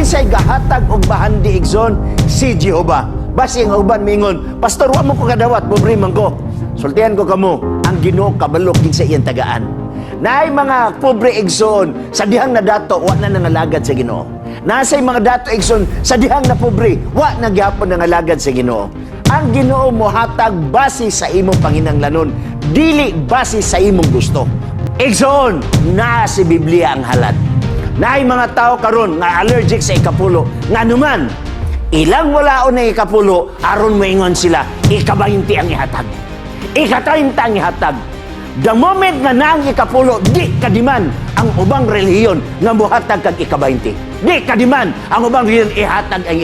Kinsay gahatag og bahandi, igsoon? Si Jehova. Basi ang uban mingon, "Pastor, wa mo ko kadawat, pobre man ko." Sultihan ko kamo, ang Ginoo kabalo kinsa iyang tagaan. Naay mga pobre, igsoon, sa dihang nadato, wa na nangalagad sa Ginoo. Nasay mga dato, igsoon, sa dihang na pobre, wa na gyapon nangalagad sa Ginoo. Ang Ginoo mohatag base sa imong panginanglanon, dili base sa imong gusto. Igsoon, naa si Biblia ang halad. Naay mga tao karon nga allergic sa ikapulo. Nga numan, ilang walaon na ikapulo, aron moingon sila, ikabaynti ang ihatag. Ikatraynta ang ihatag. The moment nga naang ikapulo, di kadiman ang ubang relihiyon nga muhatag kag ikabaynti. Di kadiman ang ubang relihiyon ihatag ang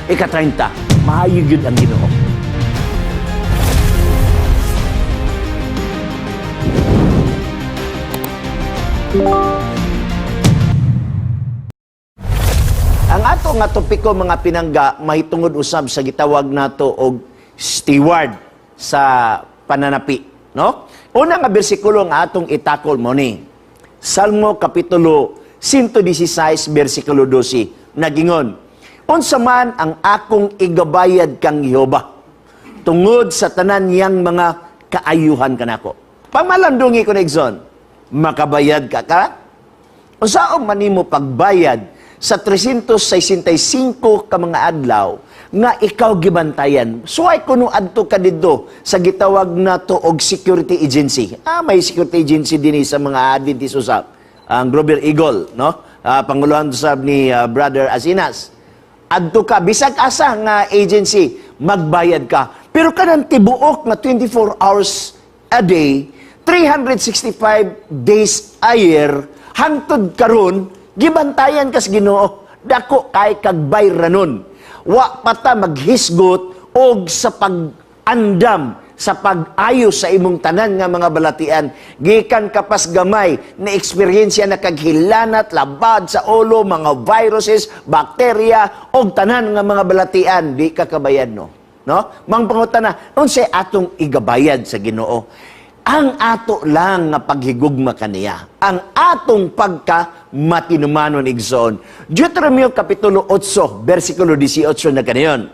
ikatraynta. Maayo gyud ang Ginoo. Ang ato nga topiko, mga pinangga, mahitungod usab sa gitawag nato og steward sa pananapi, no? Una nga bersikulo nga atong itakol mo ni Salmo kapitulo 116 bersikulo 12, nagingon, "Unsa man ang akong igabayad kang Jehova tungod sa tanan niyang mga kaayuhan kanako?" Pamalandungi ko na, igsoon, makabayad ka ka? Unsaon man nimo pagbayad sa 365 ka mga adlaw nga ikaw gibantayan? Suway kuno adto ka didto sa gitawag nato og security agency. Ah, may security agency dinhi sa mga Adventist usab. Ang Grover Eagle, no? Ah, panguluhan usab ni Brother Asinas. Adto ka bisag asa nga agency, magbayad ka. Pero kanang tibuok nga 24 hours a day, 365 days a year, hangtod karon gibantayan kas Ginoo. Dako kay kag bayranon. Wa pa ta maghisgot og sa pag-andam sa pag-ayos sa imong tanan nga mga balatian. Gikan kapas gamay na eksperyensya na kag hilanat, labad sa ulo, mga viruses, bakterya og tanan nga mga balatian, di ka kabayad, no. No? Mang pangutana, unsay atong igabayad sa Ginoo? Ang ato lang nga paghigugma kaniya, ang atong pagka matinumanon, igsoon. Deuteronomio kapitulo 8, versikulo 18 na kaniyon.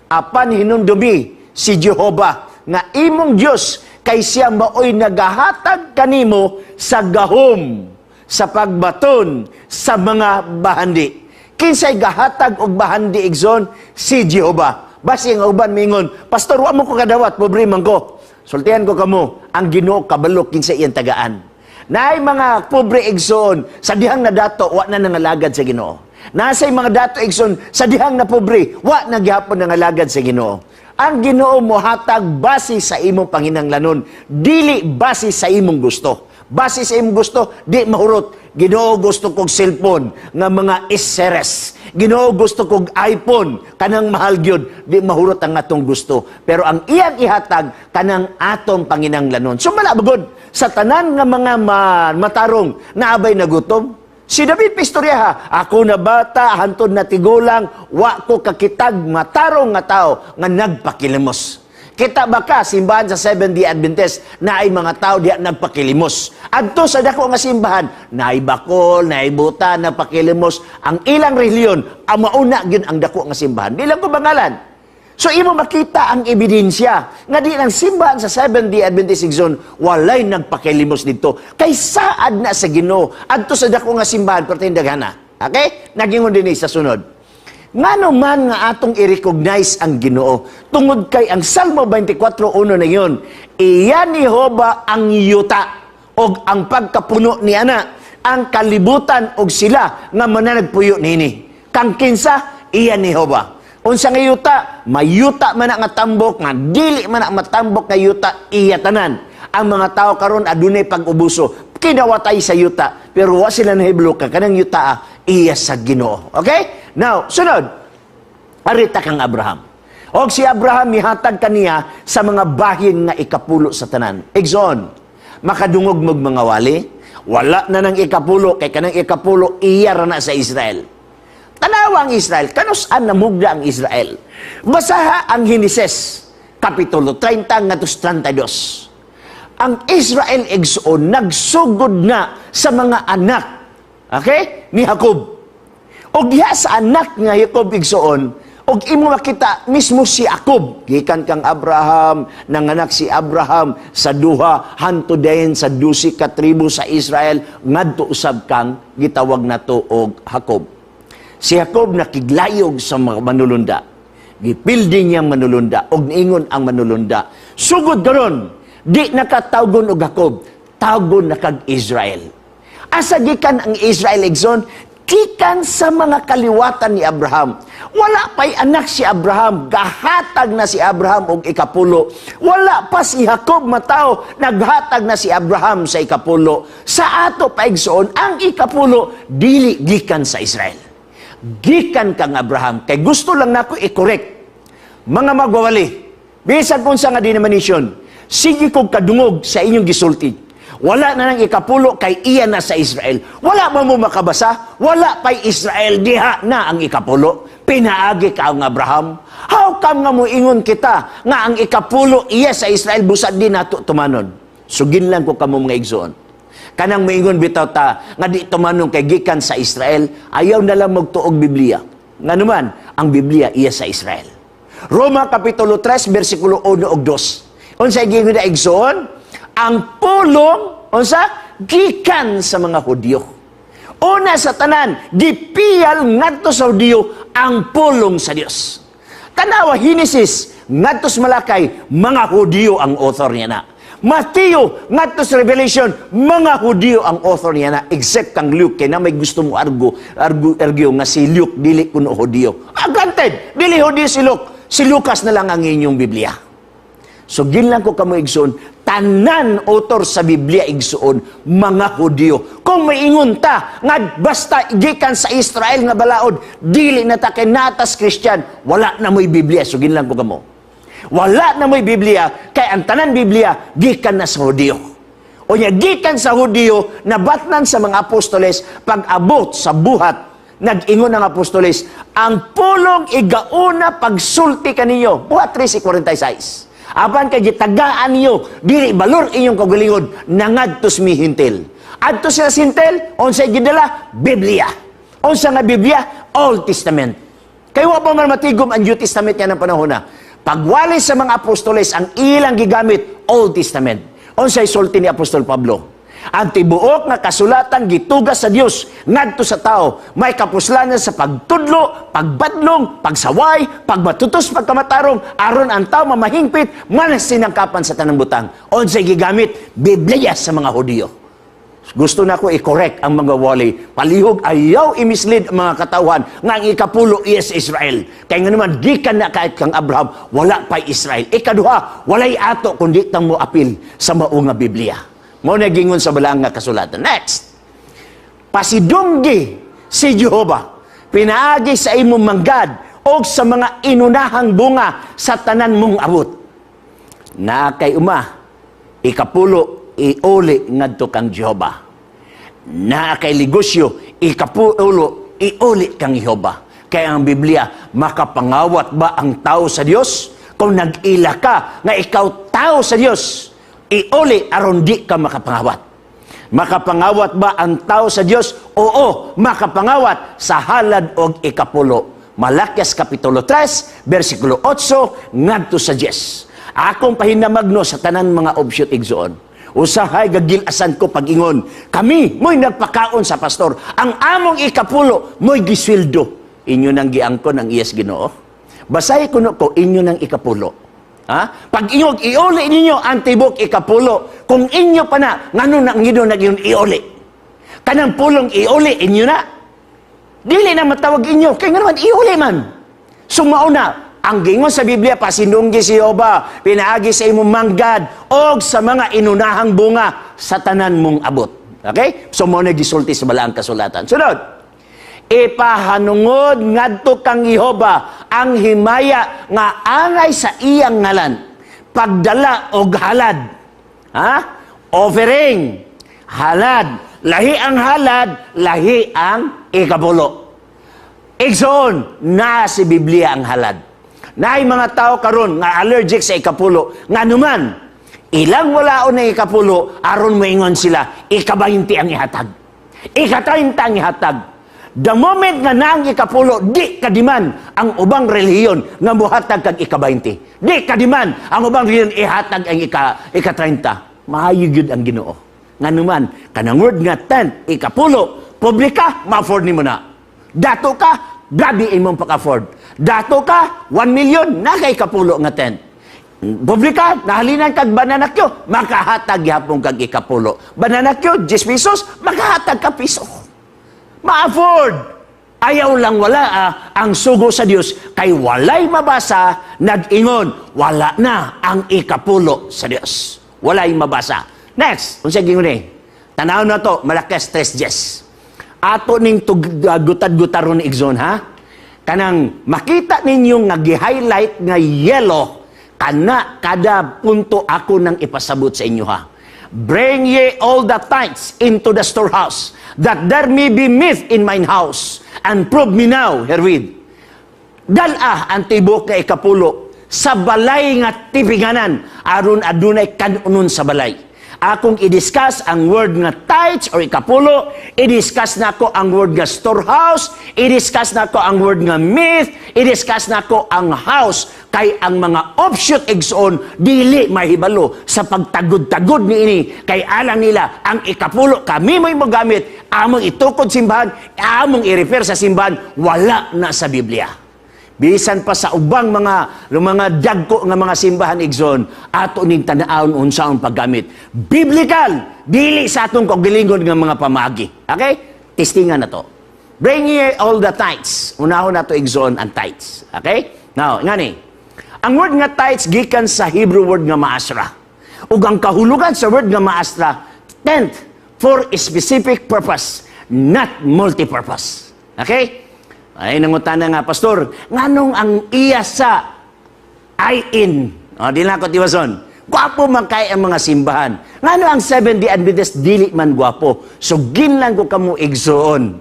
"Apan hinumdumi si Jehova nga imong Dios kay siya maoy nagahatag kanimo sa gahom sa pagbaton sa mga bahandi." Kinsay gahatag og bahandi, igsoon? Si Jehova. Basi ang uban mingon, "Pastor, wa mo ko kadawat, pobre man ko." Sultihan ko kamo, ang Ginoo kabalo kinsa iyang tagaan. Naay mga pobre, igsoon, sa dihang nadato, wa na nangalagad sa Ginoo. Nasay mga dato, igsoon, sa dihang na pobre, wa na gihapon nangalagad sa Ginoo. Ang Ginoo mohatag base sa imong panginanglanon, dili base sa imong gusto. Base sa imong gusto, di mahurot. "Ginoo, gusto kog cellphone nga mga S-series. Ginoo, gusto kog iPhone, kanang mahal gyud." Di mahurot ang atong gusto. Pero ang iyang ihatag, kanang atong panginanglanon. Sumala bagod, sa tanan nga mga matarong, naabay nagutom. Si David pistoryaha, "Ako na bata, hantod na tigulang, wa ko kakitag matarong nga tao nga nagpakilimos." Kita ba ka, simbahan sa Seventh-day Adventist, na ay mga tao diya nagpakilimos? Adto sa dako nga simbahan, naay bakol, naay buta, nagpakilimos. Ang ilang relihiyon, ang mauna gyud ang dako nga simbahan. Di lang ko bangalan. So imo makita ang ebidensya nga di lang simbahan sa Seventh-day Adventist zone walay nagpakilimos dito. Kay saad na sa Ginoo adto sa dako nga simbahan perting daghana. Okay? Nagingon dinhi sa sunod. Ngano man nga atong i-recognize ang Ginoo? Tungod kay ang Salmo 24:1 na yun, "Iya ni Jehova ang yuta og ang pagkapuno ni ana, ang kalibutan og sila nga mananagpuyo nini." Kang kinsa? Iya ni Jehova. Unsa nga yuta? Mayuta man na nga tambok, nga dili man na matambok nga yuta, iya tanan. Ang mga tao karon adunay pag-ubuso, kinawatay sa yuta, pero wa sila nahiblo ka kanang yuta iya sa Ginoo. Okay? Now, sunod. Arita kang Abraham. Og si Abraham mihatag kaniya sa mga bahin nga ikapulo sa tanan. Igsoon, makadungog mog mga wali, wala na nang ikapulo kay kanang ikapulo iya ra na sa Israel. Tanawa ang Israel, kanus-an namugda ang Israel? Basaha ang Henesis, Kapitulo 30 ngadto 32. Ang Israel, igsoon, nagsugod na sa mga anak, okay, ni Jacob. Og diha sa anak nga Jacob, igsoon, og imo makita mismo si Jacob, gikan kang Abraham, nanganak si Abraham sa duha hanto dayon sa 12 ka tribo sa Israel, ngadto usab kang gitawag nato og Jacob. Si Jacob nakiglayog sa mga manulunda. Gipildi niyang manulunda og niingon ang manulunda, "Sugod karon, di nakatawgon og Jacob, tawgon na kag Israel." Asa gikan ang Israel, igsoon? Gikan sa mga kaliwatan ni Abraham. Wala pa'y anak si Abraham, gahatag na si Abraham og ikapulo. Wala pa si Jacob matao, naghatag na si Abraham sa ikapulo. Sa ato pa, igsoon, ang ikapulo dili gikan sa Israel. Gikan kang Abraham. Kay gusto lang nako i-correct mga magwawali. Bisan kung sa nga denomination, sige kog kadungog sa inyong gisulti. "Wala na nang ikapulo kay iya na sa Israel." Wala ba mo makabasa? Wala pa'y Israel, diha na ang ikapulo. Pinaagi ka ang Abraham. How come nga mo ingon kita nga ang ikapulo iya sa Israel busad di nato tumanon? Sugin lang ko kamo, mga igsoon. Kanang moingon bitaw ta nga di tumanon kay gikan sa Israel, ayaw na lang magtuog Biblia. Nganuman, ang Biblia iya sa Israel. Roma Kapitulo 3, versikulo 1 ug 2. Unsa giingon na, igsoon? Ang pulong unsa gikan sa mga Hudyo. Una sa tanan, gipiyal ngadto sa Hudyo ang pulong sa Dios. Tanawa Genesis ngadto sa Malakay, mga Hudyo ang author niya na. Mateo ngadto sa Revelation, mga Hudyo ang author niya na, except kang Luke, kay na may gusto mo argo, argue, argue nga si Luke dili kuno Hudyo. Ah, granted, dili Hudyo si Luke. Si Lucas na lang ang inyong Biblia. So ginlan ko kamo, igsoon, tanan author sa Biblia, igsoon, mga Hudyo. Kung maingon ta nga basta gikan sa Israel nga balaod, dili na ta kay natas Christian, wala na mo'y Biblia. So ginlan ko kamo. Wala na mo'y Biblia kay ang tanan Biblia gikan na sa Hudyo. O nya gikan sa Hudyo, nabatnan sa mga apostoles. Pag-abot sa Buhat, nag-ingon ang apostoles, "Ang pulong igauna pagsulti kaninyo." Buhat 13:46. "Apan kay gitagaan niyo, dili balor inyong kaugalingon, nangadtos mi Hentil." Adto sila sa Hentil, unsay gidala? Biblia. Unsa nga Biblia? Old Testament. Kay wa pa man matigom ang New Testament niya ng panahon na. Pagwali sa mga apostoles, ang ilang gigamit, Old Testament. Unsay sulti ni Apostol Pablo? "Ang tibuok nga kasulatan gitugas sa Dios ngadto sa tao, may kapuslanan sa pagtudlo, pagbadlong, pagsaway, pagmatutos, pagkamatarong, aron ang tao mamahingpit man sinangkapan sa tanang butang." Unsay gigamit? Biblia sa mga Hudiyo. Gusto na ko i-correct ang mga wali. Palihog ayaw i-mislead ang mga katawhan nga ang ikapulo is Israel. Kaya nga naman, gikan na kahit kang Abraham, wala pa'y Israel. Ikaduha, walay ato kundi tang mo apil sa mao nga Biblia. Mao na gingon sa balaan nga kasulatan. Next. Pasidunggi si Jehova pinaagi sa imong manggad o sa mga inunahang bunga sa tanan mong abot. Na kay uma, ikapulo iuli ngadto kang Jehova. Na kay negosyo, ikapulo iuli kang Jehova. Kaya ang Biblia, makapangawat ba ang tao sa Dios? Kung nag-ila ka nga ikaw tao sa Dios, iuli aron di ka makapangawat. Makapangawat ba ang tao sa Dios? Oo, makapangawat sa halad og ikapulo. Malakias Kapitulo 3, versikulo 8 ngadto sa 10. Akong pahinamagno sa tanan mga offshoot, igsoon. Usahay gagilasan ko pag-ingon, "Kami mo'y nagpakaon sa pastor. Ang among ikapulo mo'y gisweldo." Inyo nang giangkon ang iyas Ginoo. Basahi kuno ko inyo nang ikapulo. Ha? Pag inyog iuli ninyo ang tibok ikapulo, kung inyo pa na, ngano na ang inyo nag iuli? Kanang pulong iuli inyo na. Dili na matawag inyo, kay nga naman iuli man. Sumauna, ang gingon sa Biblia, pasinunggi si Jehova, pinaagi sa imong manggad, og sa mga inunahang bunga sa tanan mong abot. Okay? So, mao na gisulti sa balaang kasulatan. Sunod, ipahanungod ngadto kang Jehova ang himaya nga angay sa iyang ngalan. Pagdala og halad. Ha? Offering. Halad. Lahi ang halad, lahi ang ikapulo. Igsoon, na si Biblia ang halad. Naay mga tao karon nga allergic sa ikapulo. Nga numan, ilang walaon na ikapulo, aron moingon sila, ikabaynti ang ihatag. Ika-30 ang ihatag. The moment nga naang ikapulo, di kadiman ang ubang relihiyon nga muhatag kag ika-20. Di kadiman ang ubang relihiyon ihatag ang ika-30. Maayo gyud ang Ginoo. Nganuman, kanang word nga 10, ikapulo, pobre ka, ma-afford nimo na. Dato ka, grabe imong paka-afford. Dato ka, 1 million, naka ikapulo nga 10. Pobre ka, nahalinan kag banana cue, makahatag gyapon kag ikapulo. Banana cue, 10 pesos, makahatag ka piso. Ma-afford. Ayaw lang wala ang sugo sa Dios kay walay mabasa nag-ingon wala na ang ikapulo sa Dios. Walay mabasa. Next, unsa gingon ni? Tanaw na to, Malakias 3:10. Ato ning gutad-gutaron ni igsoon, ha? Kanang makita ninyo nga gi-highlight nga yellow kana kada punto ako nang ipasabot sa inyo, ha. "Bring ye all the tithes into the storehouse, that there may be meat in mine house, and prove me now herewith." Dal-a ang tibok nga ikapulo sa balay nga tipinganan aron adunay kanunon sa balay. Akong i-discuss ang word nga tithes or ikapulo, i-discuss nako ang word nga storehouse, i-discuss nako ang word nga meat, i-discuss nako ang house kay ang mga offshoot, igsoon, dili mahibalo sa pagtagod-tagod niini kay alang nila ang ikapulo kami mo'y mogamit, among itukod simbahan, among i-refer sa simbahan, wala na sa Biblia. Bisan pa sa ubang mga dagko nga mga simbahan, igsoon, ato ning tan-awon unsaon paggamit. Biblical, dili sa atong kaugalingon nga mga pamagi. Okay? Testingan na to. "Bring ye all the tithes." Unahon nato, igsoon, ang tithes. Okay? Now, ngani. Ang word nga tithes gikan sa Hebrew word nga maasra. Ug ang kahulugan sa word nga maasra, tenth for a specific purpose, not multi-purpose. Okay? Ay, nangutana nga, "Pastor, nganong ang iya sa IN?" O, di lang ako tiwason. Gwapo man kay ang mga simbahan. Ngano ang Seventh-day Adventist dili man gwapo? So, ginlan ko kamo, igsoon.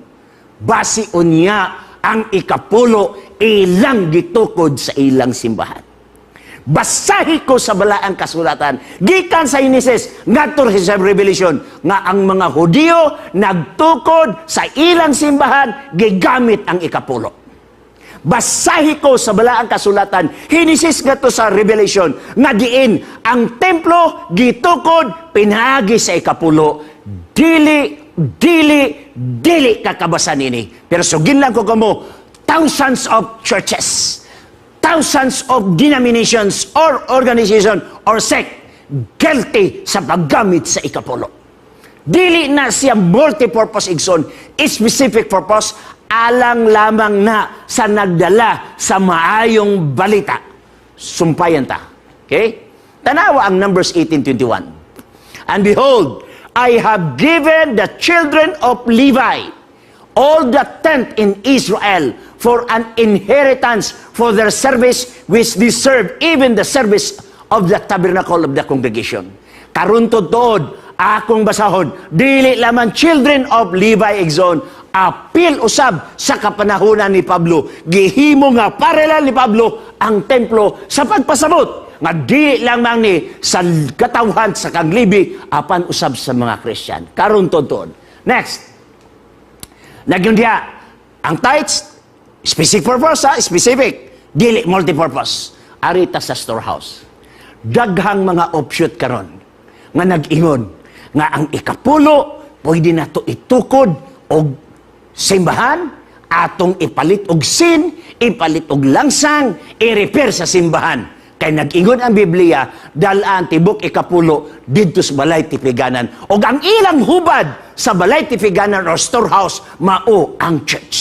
Basi unya ang ikapulo ilang gitukod sa ilang simbahan. Basahi ko sa balaang kasulatan gikan sa Genesis ngadto sa Revelation nga ang mga Hudiyo nagtukod sa ilang simbahan gigamit ang ikapulo. Basahi ko sa balaang kasulatan, Genesis ngadto sa Revelation, nga diin ang templo gitukod pinaagi sa ikapulo. Dili, dili, dili kakabasa nini. Pero sugin lang ko kamo, thousands of churches, thousands of denominations or organization or sect guilty sa paggamit sa ikapulo. Dili na siya multi-purpose, igsoon, specific purpose, alang lamang na sa nagdala sa maayong balita. Sumpayan ta. Okay? Tanawa ang Numbers 18:21. "And behold, I have given the children of Levi all the tenth in Israel for an inheritance for their service which they serve, even the service of the tabernacle of the congregation." Karon tuod, akong basahon, dili lamang children of Levi, igsoon, apil usab sa kapanahunan ni Pablo. Gihimo nga parallel ni Pablo ang templo sa pagpasabot nga dili lamang ni sa katawhan sa kang Levi apan usab sa mga Christian. Karon tuod. Next. Nagyun diha, ang tithes, specific purpose ha, specific, dili multi-purpose. Ari ta sa storehouse. Daghang mga offshoot karon nga nag-ingon nga ang ikapulo pwede na to itukod og simbahan, atong ipalit og sin, ipalit og langsang, i-repair sa simbahan. Kay nag-ingon ang Biblia, dalaan tibok ikapulo didto sa balay tipiganan. Og ang ilang hubad sa balay tipiganan or storehouse, mao ang church.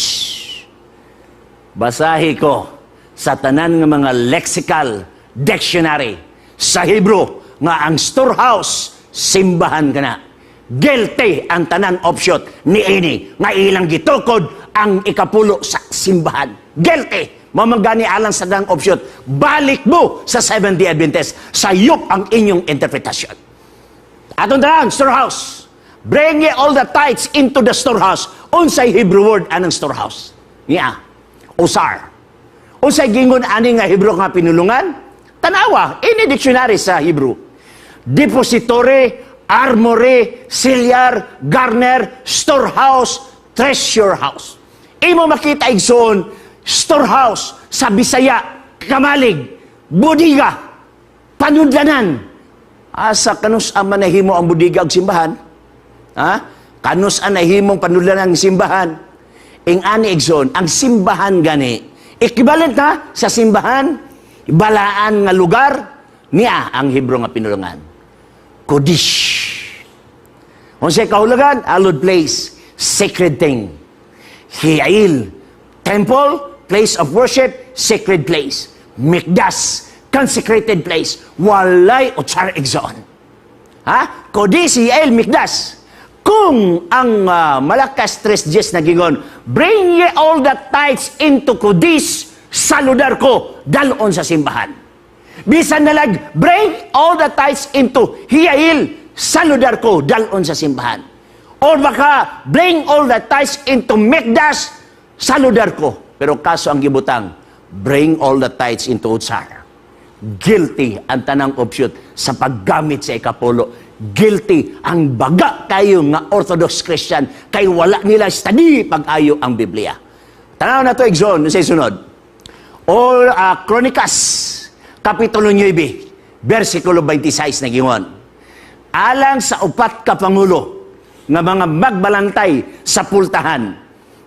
Basahi ko sa tanan nga mga lexical dictionary sa Hebrew nga ang storehouse simbahan kana. Guilty ang tanan offshoot ni ini nga ilang gitukod ang ikapulo sa simbahan. Guilty. Mao man gani alang sa tanang offshoot. Balik mo sa Seventh-day Adventist. Sayop ang inyong interpretasyon. Atong tanan, storehouse. "Bring ye all the tithes into the storehouse." Unsay Hebrew word anang storehouse? Niya. Usar. Unsay gingon ani nga Hebrew nga pinulungan? Tanawa, ini dictionary sa Hebrew. Depository, armory, cellar, garner, storehouse, treasure house. Imo makita, igsoon, storehouse sa Bisaya, kamalig, budiga, panudlanan. Asa kanus ang manahimo ang budiga og simbahan? Ha? Kanus ang nahimong panudlanan ang simbahan? Ing ani, igsoon, ang simbahan gani, equivalent na sa simbahan, balaan nga lugar, niya ang Hebrew nga pinulungan. Kodesh. Unsay kahulugan? Hallowed place, sacred thing. Hiyail, temple, place of worship, sacred place. Mikdas, consecrated place. Walay otsar, igsoon. Ha? Kodesh, Hiyail, Mikdas. Kung ang Malakas 3.10 nagingon, "Bring ye all the tithes into Kodesh," saludar ko, dalon sa simbahan. Bisan nalag, "Bring all the tithes into Hiyail," saludar ko, dalon sa simbahan. Or baka, "Bring all the tithes into Mikdas," saludar ko. Pero kaso ang gibutang, "Bring all the tithes into Utsar." Guilty ang tanang offshoot sa paggamit sa ikapulo. Guilty ang baga kayo nga Orthodox Christian kay wala nila study pag-ayo ang Biblia. Tanaw na to, igsoon, sa sunod. Or Kronikas, Kapitulo 9, versikulo 26 nagingon. Alang sa upat ka pangulo nga mga magbalantay sa pultahan,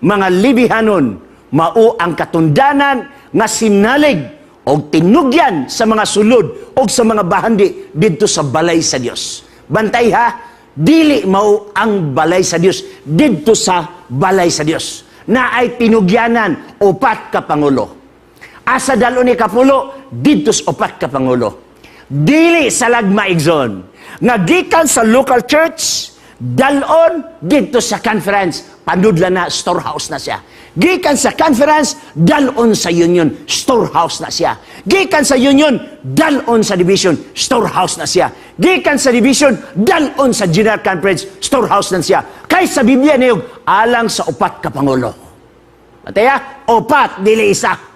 mga Levihanon, mao ang katundanan nga sinalig og tinugyan sa mga sulod og sa mga bahandi didto sa balay sa Dios. Bantay ha, dili mao ang balay sa Dios, didto sa balay sa Dios. Na ay tinugyanan, upat ka pangulo. Asa dalon ni kapulo? Didto sa upat ka pangulo. Dili sa lagma, igsoon. Nga gikan sa local church, dalon didto sa conference. Panudla na, storehouse na siya. Gikan sa conference, dalon sa union, storehouse na siya. Gikan sa union, dalon sa division, storehouse na siya. Gikan sa division, dalon sa general conference, storehouse na siya. Kay sa Biblia niyog, alang sa upat ka pangulo. Mataya, upat, dili isa.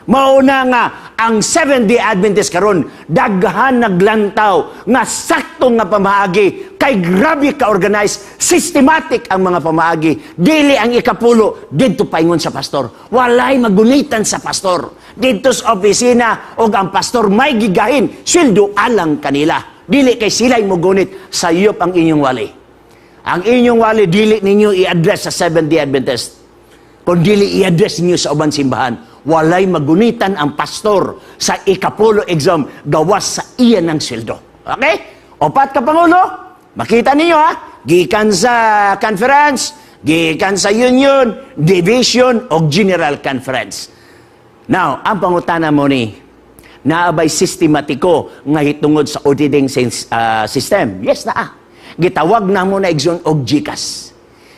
Mauna nga ang Seventh-day Adventist karon daghan naglantaw nga sakto nga pamaagi kay grabe ka organized, systematic ang mga pamaagi. Dili ang ikapulo didto paingon sa pastor. Walay magunitan sa pastor. Didto sa opisina og ang pastor may gigahin sweldo alang kanila. Dili kay sila'y mogunit, sayop ang inyong wali. Ang inyong wali dili ninyo i-address sa Seventh-day Adventist kung dili i-address ninyo sa uban simbahan. Walay magunitan ang pastor sa ikapulo, igsoon, gawas sa iya ng sweldo. Okay? Upat ka pangulo, makita ninyo ha, gikan sa conference, gikan sa union, division, o general conference. Now, ang pangutana mo ni, naabay sistematiko nga hitungod sa auditing system? Yes, naa. Gitawag na mo na, igsoon, og GCAS.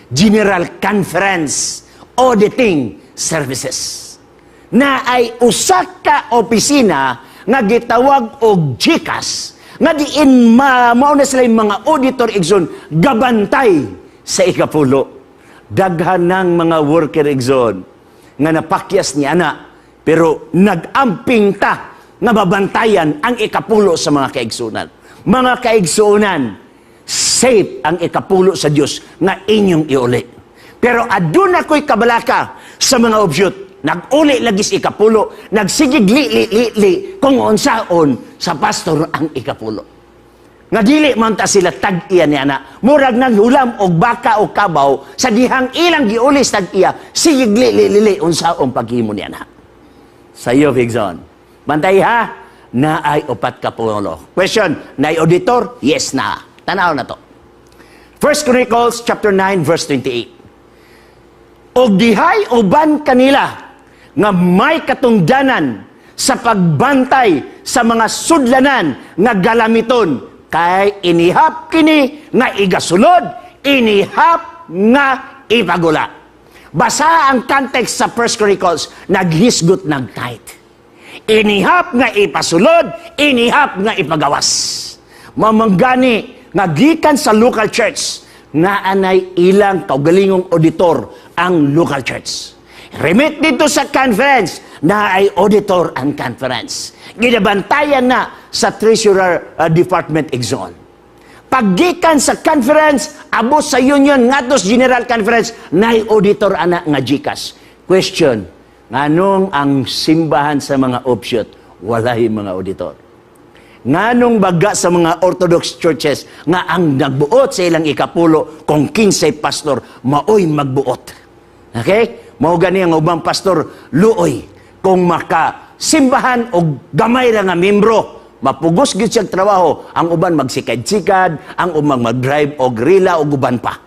General Conference Auditing Services. Na ay usa ka opisina nga gitawag og GCAS nga diin mao na sila yung mga auditor, igsoon, gabantay sa ikapulo. Daghan ng mga worker, igsoon, nga napakyas ni ana pero nag-amping ta nga babantayan ang ikapulo sa mga kaigsunan. Mga kaigsunan, safe ang ikapulo sa Dios nga inyong iuli. Pero aduna ko'y kabalaka sa mga offshoot. Nag-uli lagi sa ikapulo, nagsigig li li li li kung unsaon sa pastor ang ikapulo. Nga dili man ta sila tag-iya ni ana. Murag naghulam og baka o kabaw sa dihang ilang giulis tag-iya, sige li li li li unsaon paghimo ni ana. Sa iyo, igsoon. Bantay ha, na ay upat ka pangulo. Question, na ay auditor? Yes na. Tanaw na to. First Chronicles chapter 9 verse 28. Og dihay uban kanila nga may katungdanan sa pagbantay sa mga sudlanan nga galamiton kay inihap kini nga igasulod, inihap nga ipagula. Basa ang context sa First Chronicles, naghisgot ng tithe. Inihap nga ipasulod, inihap nga ipagawas. Mamanggani nga gikan sa local church, nga anay ilang kaugalingong auditor ang local church. Remit dito sa conference na ay auditor ang conference. Ginabantayan na sa Treasurer Department, igsoon. Paggikan sa conference, abot sa union, ngadto sa general conference, nay auditor ana nga GCash. Question, nganong ang simbahan sa mga offshoot, walay mga auditor? Nganong baga sa mga Orthodox churches nga ang nagbuot sa ilang ikapulo kung kinsay pastor maoy magbuot? Okay? Mao gani ang ubang pastor luoy kung maka simbahan og gamay ra nga membro, mapugos gyud siyang trabaho. Ang uban magsikad-sikad, ang uban mag-drive og rila og uban pa.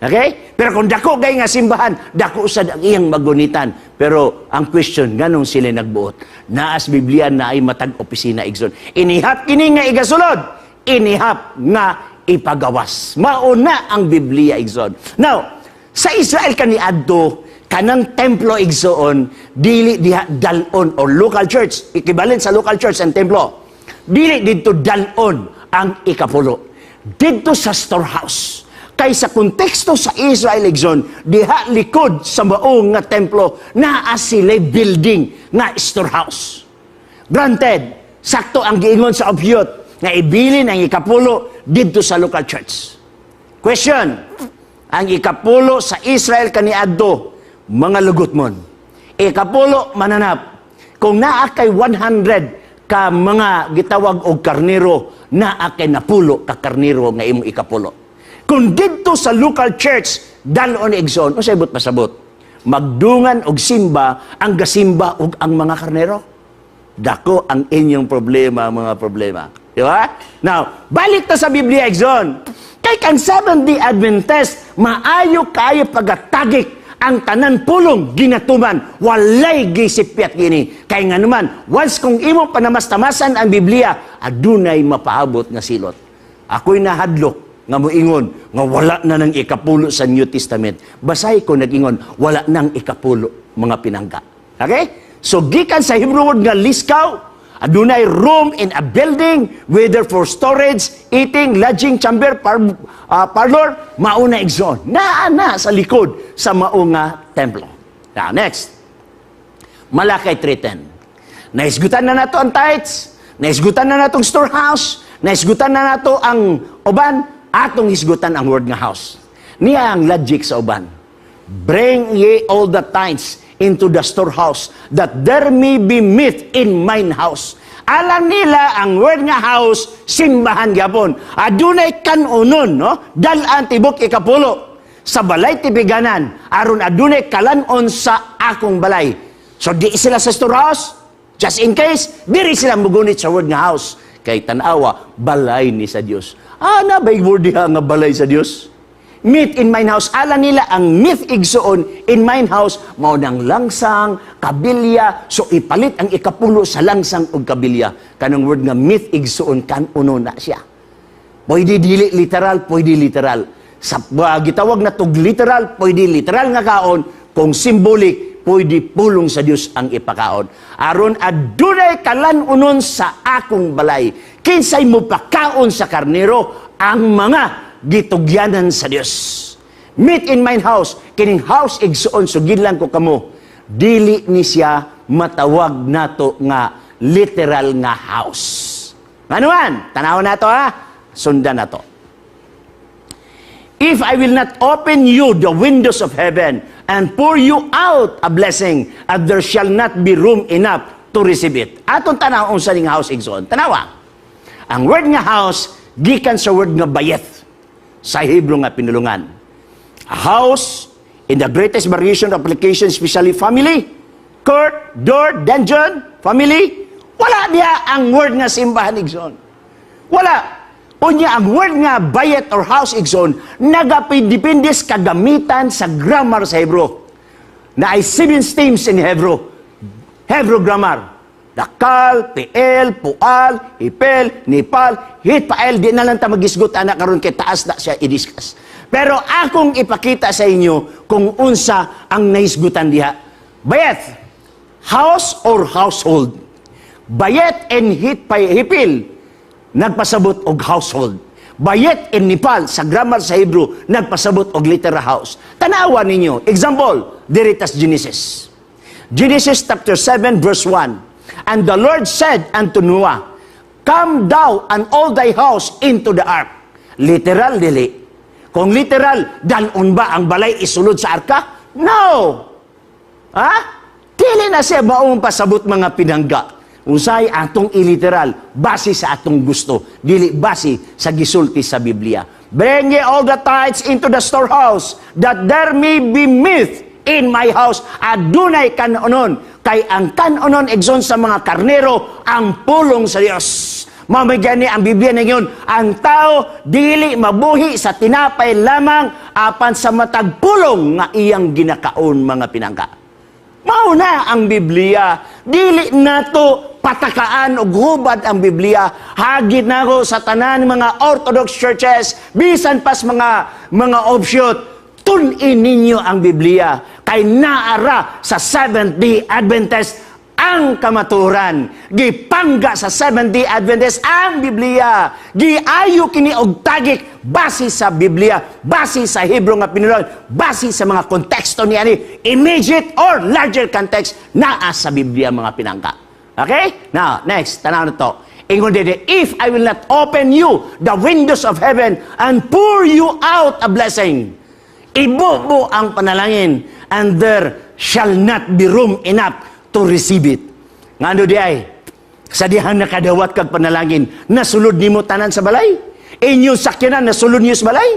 Okay? Pero kung dako gay nga simbahan, dako sad ang iyang magunitan. Pero ang question, nganong sila nagbuot? Naas Biblia na ay matag opisina, igsoon. Inihap kini nga igasulod, inihap nga ipagawas. Mauna ang Biblia, igsoon. Now, sa Israel kaniadto, kanang templo, igsoon, dili diha dalon or local church, equivalent sa local church ang templo. Dili didto dalon ang ikapulo. Didto sa storehouse. Kay sa konteksto sa Israel, igsoon, diha likod sa maong nga templo, naa sila building nga storehouse. Granted, sakto ang giingon sa offshoot nga ibilin ang ikapulo didto sa local church. Question, ang ikapulo sa Israel kaniadto, mga lugotmon. Ikapulo mananap. Kung naa kay 100 ka mga gitawag og karnero, naa kay 90 ka karnero nga imong ikapulo. Kung didto sa local church, dalon, igsoon, unsay buot pasabot? Magdungan og simba ang gasimba og ang mga karnero. Dako ang inyong problema, mga problema. Di ba? Now, balik ta sa Biblia, igsoon. Kay kang Seventh-day Adventist, maayo kayo pagatagik ang tanan pulong ginatuman, walay gisipyat gini. Kay nga naman, once kung imo panamastamasan ang Biblia, adunay mapaabot nga silot. Ako'y nahadlok nga moingon nga wala na ng ikapulo sa New Testament. Basahi ko nag-ingon, wala nang ikapulo, mga pinangga. Okay? So gikan sa Hebrew word nga liskaw, adunay room in a building, whether for storage, eating, lodging, chamber, parlor, mauna, igsoon. Naa na sa likod sa mao nga templo. Now, next. Malachi 3:10. Naisgutan na nato ang tithes, naisgutan na natong storehouse, naisgutan na nato ang uban, atong hisgutan ang word nga house. Niya ang logic sa uban. "Bring ye all the tithes into the storehouse, that there may be meat in mine house." Alam nila ang word nga house, simbahan gyapon. Adunay kanunon, no? Dalan tibok ikapulo sa balay tipiganan, aron adunay kalanon sa akong balay. So di sila sa storehouse, just in case, diri sila mugunit sa word nga house. Kay tanawa, balay ni sa Dios. Ah, na ba'y word diha nga balay sa Dios? Meat in mine house. Ala nila ang meat, igsoon, in mine house, mao nang langsang, kabilya. So ipalit ang ikapulo sa langsang ug kabilya. Kanang word nga meat, igsoon, kanuno na siya. Pwede dili literal, pwede literal. Sa gitawag na tug literal, pwede literal nga kaon, kung symbolic, pwede pulong sa Dios ang ipakaon. Aron adunay kalanunon sa akong balay. Kinsay mo pakaon sa karnero? Ang mga gitugyanan sa Dios. Meat in mine house, kining house, igsoon, sugid lang ko kamo. Dili ni siya matawag nato nga literal nga house. Ano man? Tanaw nato ha. Sundan nato. "If I will not open you the windows of heaven and pour you out a blessing, and there shall not be room enough to receive it." Atong tanaw unsa ning house, igsoon. Tanawa. Ang word nga house gikan sa word nga bayeth sa Hebrew nga pinulungan. A house in the greatest variation of application, especially family, court, door, dungeon, family. Wala diha ang word nga simbahan, igsoon. Wala. Unya ang word nga bayet or house, igsoon, nagapidepende sa kagamitan sa grammar sa Hebrew. Na ay seven stems in Hebrew. Hebrew grammar. Dakal, Piel, Pual, Hipel, Nipal, Hitpael. Di na lang ta magisgot anak karon kay taas na siya i-discuss. Pero akong ipakita sa inyo kung unsa ang nahisgutan diha. Bayet, house or household. Bayet and Hipil, nagpasabot og household. Bayet and Nipal sa grammar sa Hebrew, nagpasabot og literal house. Tanawa ninyo. Example, diri tas Genesis. Genesis chapter 7 verse 1. "And the Lord said unto Noah, Come thou and all thy house into the ark." Literal, dili. Kung literal, dalon ba ang balay isulod sa arka? No! Ha? Dili na siya maong pasabot, mga pinangga. Usay atong iliteral, base sa atong gusto, dili base sa gisulti sa Biblia. "Bring ye all the tithes into the storehouse, that there may be meat in my house." Adunay kanonon, kay ang kanonon, igsoon, sa mga karnero, ang pulong sa Dios. Mao gani ang Biblia na yun, ang tao dili mabuhi sa tinapay lamang apan sa matag pulong nga iyang ginakaon, mga pinangga. Mao na ang Biblia. Dili nato patakaan og hubad ang Biblia. Hagit nako sa tanan mga Orthodox churches, bisan pas mga offshoot, tun-in ninyo ang Biblia kay naara sa Seventh-day Adventist ang kamaturan. Gipangga sa Seventh-day Adventist ang Biblia. Giayo kini og tagik base sa Biblia, base sa Hebrew nga pinulon, base sa mga konteksto ni ani, immediate or larger context, naa sa Biblia, mga pinangka. Okay? Now, next, tanaw na to. Ingon diri, "If I will not open you the windows of heaven and pour you out a blessing." Ibubo ang panalangin, "and there shall not be room enough to receive it." Ngano di ay? Sa dihang nakadawat kag panalangin, nasulod nimo tanan sa balay? Inyong sakyanan, nasulod niyo sa balay?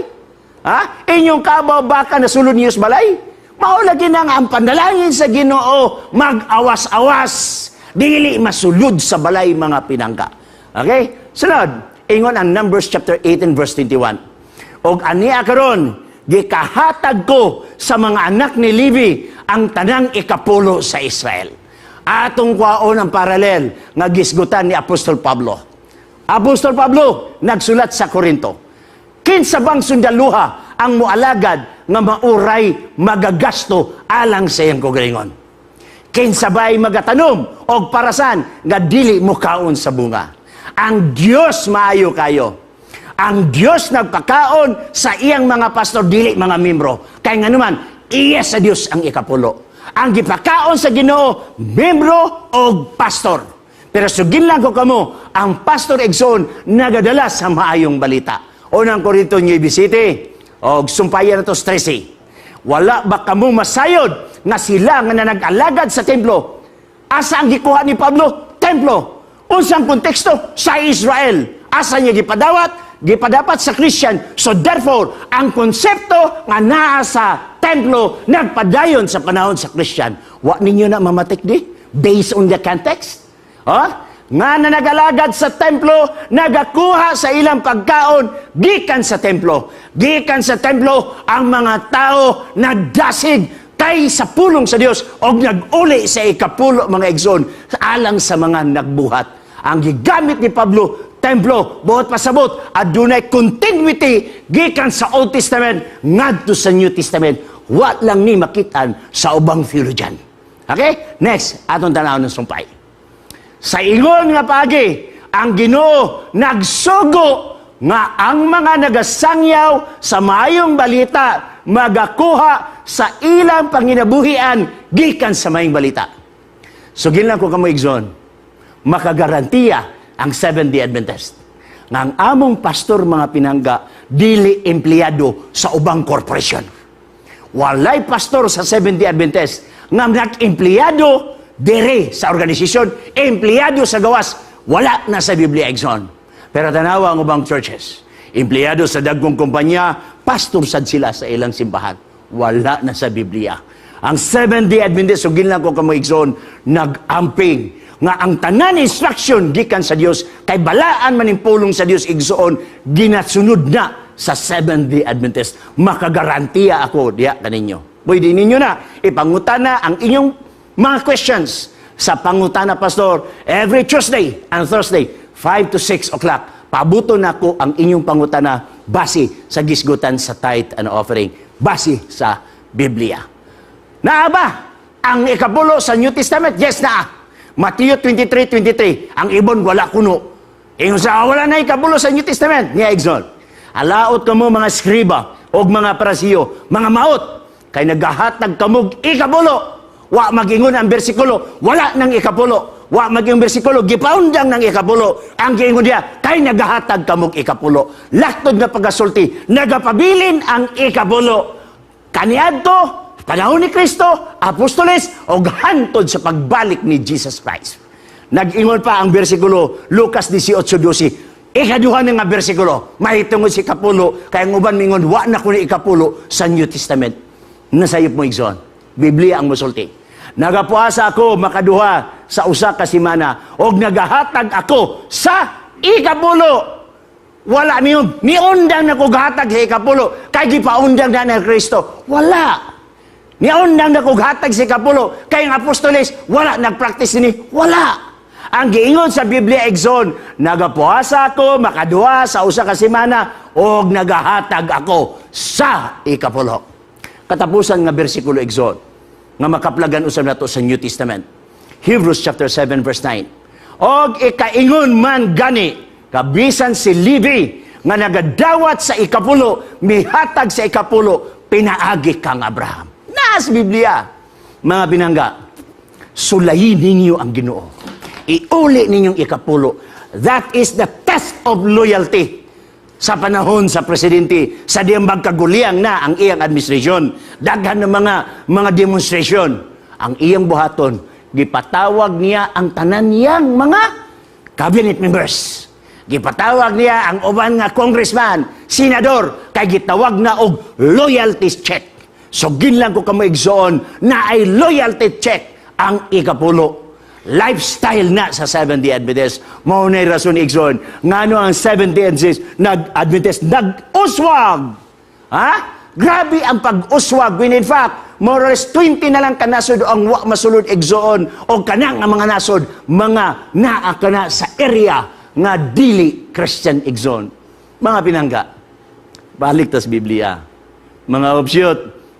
Ha? Inyong kabaw baka, nasulod niyo sa balay? Mao lagi na nga ang panalangin sa Ginoo mag-awas-awas, dili masulod sa balay, mga pinangka. Okay? Sunod, ingon ang Numbers chapter 18 verse 21. "Og ania karon, gikahatag ko sa mga anak ni Levi ang tanang ikapulo sa Israel." Atong kwaon ang parallel nga gisgutan ni Apostol Pablo. Apostol Pablo nagsulat sa Korinto. Kinsa bang sundaluha ang mualagad nga mauray magagasto alang sa iyang kaugalingon? Kinsa bay magatanom og parasan nga dili mukaon sa bunga? Ang Dios maayo kayo. Ang Dios nagpakaon sa iyang mga pastor, dili mga membro. Kay nganuman, iya sa Dios ang ikapulo. Ang gipakaon sa Ginoo, membro og pastor. Pero sugin lang ko kamo, ang pastor, igsoon, nagadala sa maayong balita. Unang Korinto 9 City, og sumpayan na to 13. Wala ba kamo masayod nga sila nga nag-alagad sa templo? Asa ang gikuha ni Pablo? Templo. Unsang konteksto? Sa Israel. Asa niya gipadawat? Gipadapat sa Christian. So therefore, ang konsepto nga naa sa templo nagpadayon sa panahon sa Christian. Wa ninyo na mamatik di? Based on the context? Ha? Nga na nagalagad sa templo, nagakuha sa ilang pagkaon, gikan sa templo. Gikan sa templo, ang mga tao nagdasig kay sa pulong sa Dios og nag-uli sa ikapulo, mga igsoon, alang sa mga nagbuhat. Ang gigamit ni Pablo, templo, buot pasabot, adunay continuity gikan sa Old Testament ngadto sa New Testament. Wa lang ni makitaan sa ubang theologian. Okay? Next, atong tanaw ng sumpay. Sa ingon nga paagi, ang Ginoo nagsugo nga ang mga nagasangyaw sa maayong balita magakuha sa ilang panginabuhian gikan sa maayong balita. Sugin lang ko kamo, igsoon, makagarantiya ang Seventh-day Adventist nga ang among pastor, mga pinangga, dili empleyado sa ubang corporation. Walay pastor sa Seventh-day Adventist nga nag-empleyado dere sa organisasyon, empleyado sa gawas, wala na sa Biblia, igsoon. Pero tanawa ang ubang churches, empleyado sa dagkong kumpanya, pastor sad sila sa ilang simbahan. Wala na sa Biblia. Ang Seventh-day Adventist, sugin lang ko kamo, igsoon, nag-amping nga ang tanan instruction gikan sa Dios, kay balaan man ning pulong sa Dios, igsoon, ginasunod na sa Seventh-day Adventist. Makagarantiya ako diya kaninyo. Pwede ninyo na ipangutana ang inyong mga questions sa Pangutana Pastor every Tuesday and Thursday, 5 to 6 o'clock. Pabuto na ko ang inyong pangutana base sa gisgutan sa tithe and offering, base sa Biblia. Naa ba ang ikapulo sa New Testament? Yes, naa. Mateo 23:23. Ang ibon wala kuno. Ingon sa wala na ikapulo sa New Testament. Niya, igsoon. "Alaot kamo mga skriba og mga Parisiyo, mga maot, kay nagahatag kamog ikapulo." Wa magingon ang bersikulo, wala nang ikapulo. Wa magyung bersikulo gipaundang ng ikapulo. Ang giingon diya kay nagahatag kamog ikapulo. Laktod nga pagasulti, nagapabilin ang ikapulo. Kaniadto panahon ni Kristo, apostoles og hantod sa pagbalik ni Jesus Christ. Nag-ingon pa ang bersikulo Lucas 18:12. Ikaduha na nga bersikulo, mahitungod si ikapulo, kay ang uban mingon, wa na ko ni ikapulo sa New Testament. Nasayop mo, igsoon. Biblia ang musulti. Nagapuasa ako makaduha sa usa ka semana og nagahatag ako sa ikapulo. Wala niyon. Niundang na ko gahatag sa ikapulo kay gipaundang na ni Kristo. Wala. Niundang na ko gahatag sa ikapulo kay ang apostoles wala nagpractice ni. Wala. Ang giingon sa Biblia, igsoon, nagapuasa ako makaduha sa usa ka semana og nagahatag ako sa ikapulo. Katapusan nga bersikulo, igsoon, nga makaplagan usab nato sa New Testament. Hebrews chapter 7 verse 9. Og ikaingon man gani, kabisan si Levi nga nagadawat sa ikapulo, mihatag sa ikapulo, pinaagi kang Abraham. Nas Biblia. Mga binangga, sulayin ninyo ang Ginoo. Iuli ninyong ikapulo. That is the test of loyalty sa panahon sa presidente sa diyang magkaguliyang na ang iyang administrasyon, daghan ng mga demonstration, ang iyang buhaton, gipatawag niya ang tanan niyang mga cabinet members, gipatawag niya ang uban nga congressman, senador, kay gitawag na og loyalty check. So ginlang ko kamo, igsoon, na ay loyalty check ang ikapulo. Lifestyle na sa Seventh-day Adventist. Mao na rason, igsoon, ngano ang Seventh-day Adventist nag-Adventist nag-uswag. Ha? Grabe ang pag-uswag when in fact, more or less 20 na lang ka nasod ang wa masulod, igsoon, o kanang ang mga nasod, mga naa ka na sa area nga dili Christian, igsoon. Mga pinangga, balik tas Biblia. Mga offshoot,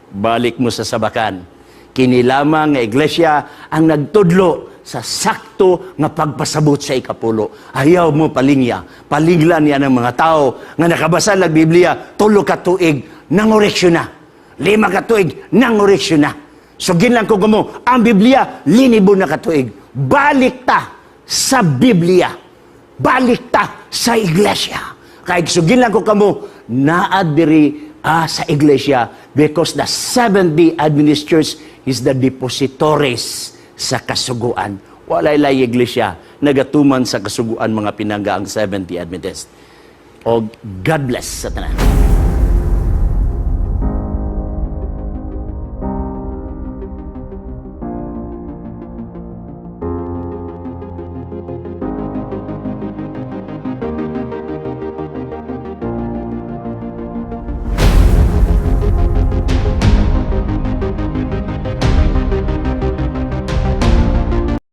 balik mo sa sabakan. Kini lamang nga iglesia ang nagtudlo sa sakto nga pagpasabot sa ikapulo. Ayaw mo palingya. Palingla niya ng mga tao nga nakabasa lag Biblia, 3 ka tuig, nangoreksyon na. 5 ka tuig, nangoreksyon na. So ginlang ko mo, ang Biblia, linibo na katuig. Balik ta sa Biblia. Balik ta sa iglesia. Kay sugin lang ko kamo, naa diri sa iglesia because the Seventh-day Adventist Church is the depositories sa kasuguan. Walay lay iglesia nagatuman sa kasuguan, mga pinangga, ang Seventh-day Adventist. O God bless sa tanan.